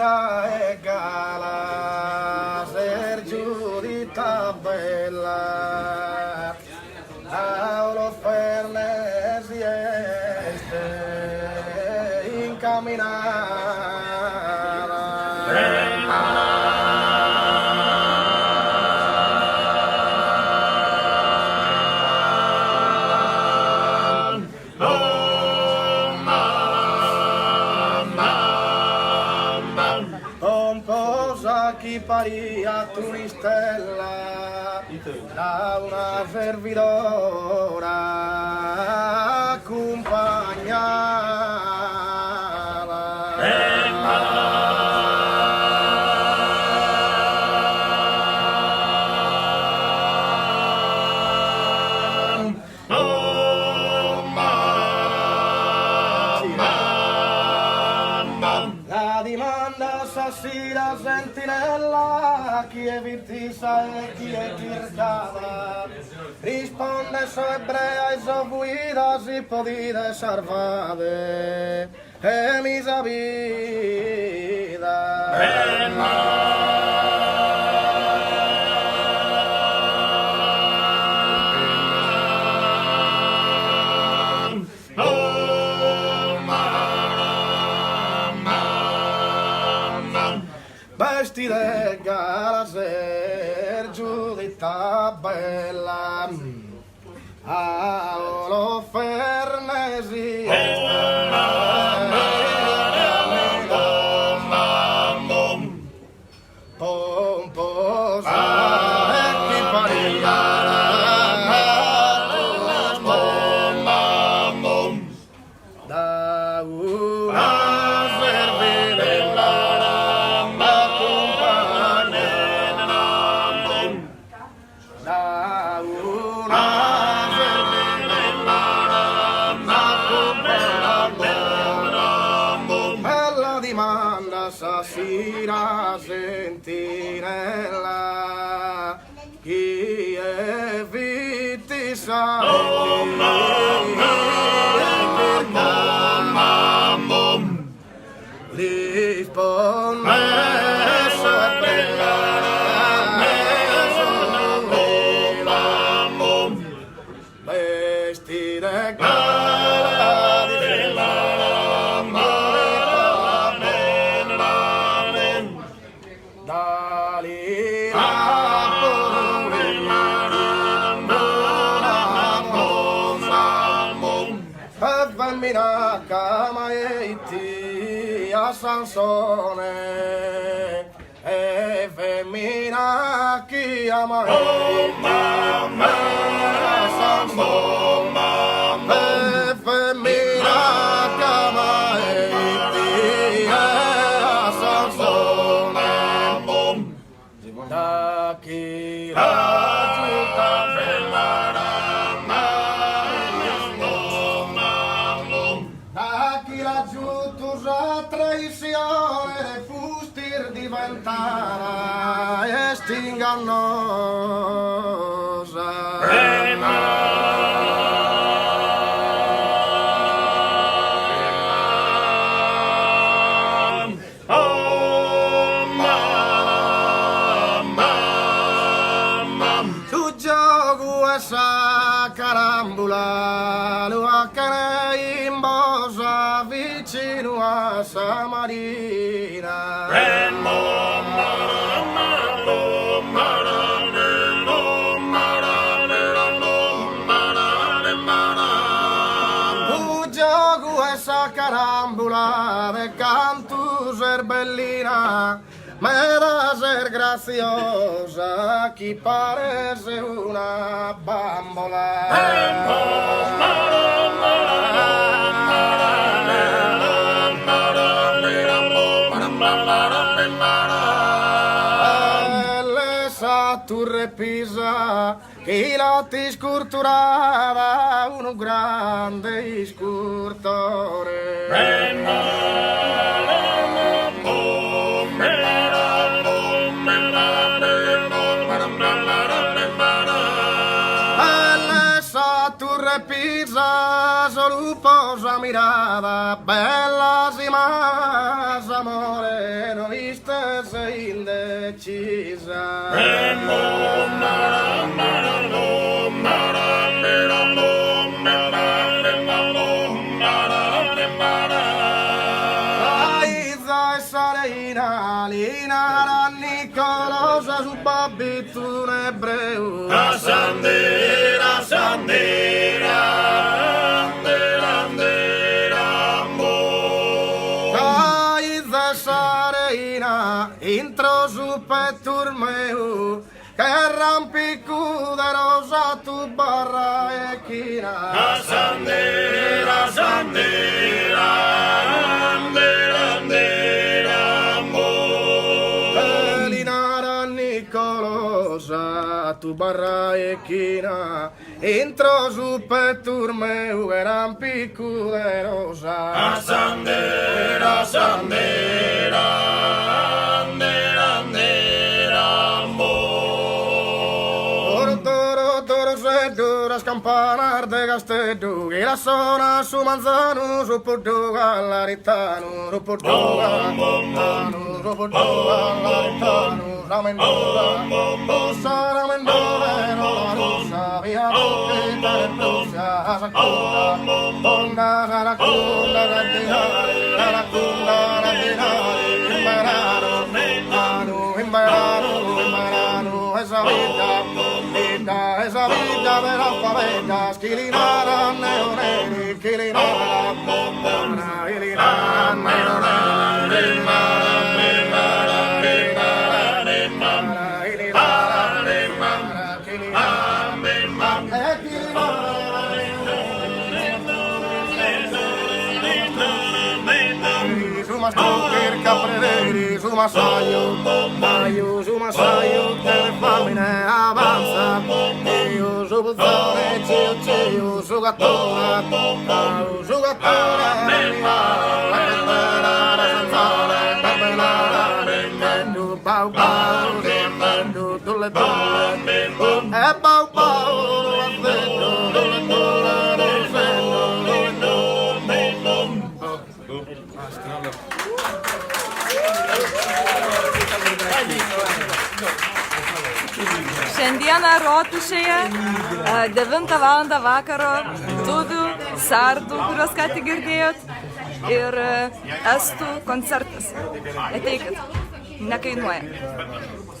Bestida 'e gala ses Giuditta bella, da Oloferne si est incaminada. Pomposa chi pariat un'istella Da una servidora acumpagnada. La dimanda sa sira sentinella chie fit issa e chie chircada risponde so ebrea e so fuida si podides sarvade mi sa vida. Bestida 'e gala ses Giuditta bella A Oloferne si Pomposa chi pariat Da una servidella acumpagnada Da una servidella acumpagnada E la dimanda sa sira sentinella Chie fit issa Risponde so ebrea e so fuida Bestida 'e gala Femmina ch'amait a Sansone E femmina chi amait a Sansone E femmina ch'amait a Sansone Da chi l'at giuta Da chi l'at giutu sa traissione de pustis diventada est ingannosa. Su giogu 'e sa carambula lu 'achene in Bosa vicinu a sa marina. Su giogu 'e sa carambula de cantu ses bellina meda ses graziosa chi pares una bambola. Bella sa turre 'e Pisa chi l'at iscurturada unu grande iscurtore. Bella sa turre 'e Pisa solu po sa mirada, bella s'immagine. s'amore no istes indecisa. Aiza 'e sa reina li narat Nicolosa su babbitu un'ebreu. A s'andera a s'andera andera andera ambo. Aiza 'e sa reina intro su pettus meu Che rampicu de rosa tu barra echina. A s'andera, a s'andera, andera, andera, ambo. E li narat Nicolosa, tu barra echina, intro su pettus meu che rampicu de rosa. A s'andera, a s'andera, andera, andera, ambo. Toro, toro, toroseddu, sas campanas de Casteddu, chi las sonat su manzanu, su puddu callaritanu, su puddu callaritanu, su puddu callaritanu. Sa mendula, sa mendula no la russa, via tutti per Russia, sa cunda, cunda, sa cunda, la dinari, la cunda, la dinari, in verano, verano, in verano, in verano, e sa vida, vida, e sa vida de la favela, schilinara, neoneri, chilinara, chilinara, neoneri, Su mastru chircat prederi, su massaju, maju, su massaju tenet famine, avanza, iu, su puzone, ciu, ciu, su gattone, au, su gattone, Bau bau dulle dulle e bau bau dulle Šiandieną rotušėje 9 val. vakaro tuvių, sardų, kuriuos ką tik girdėjot, ir estų koncertas. Ateikit, nekainuoja.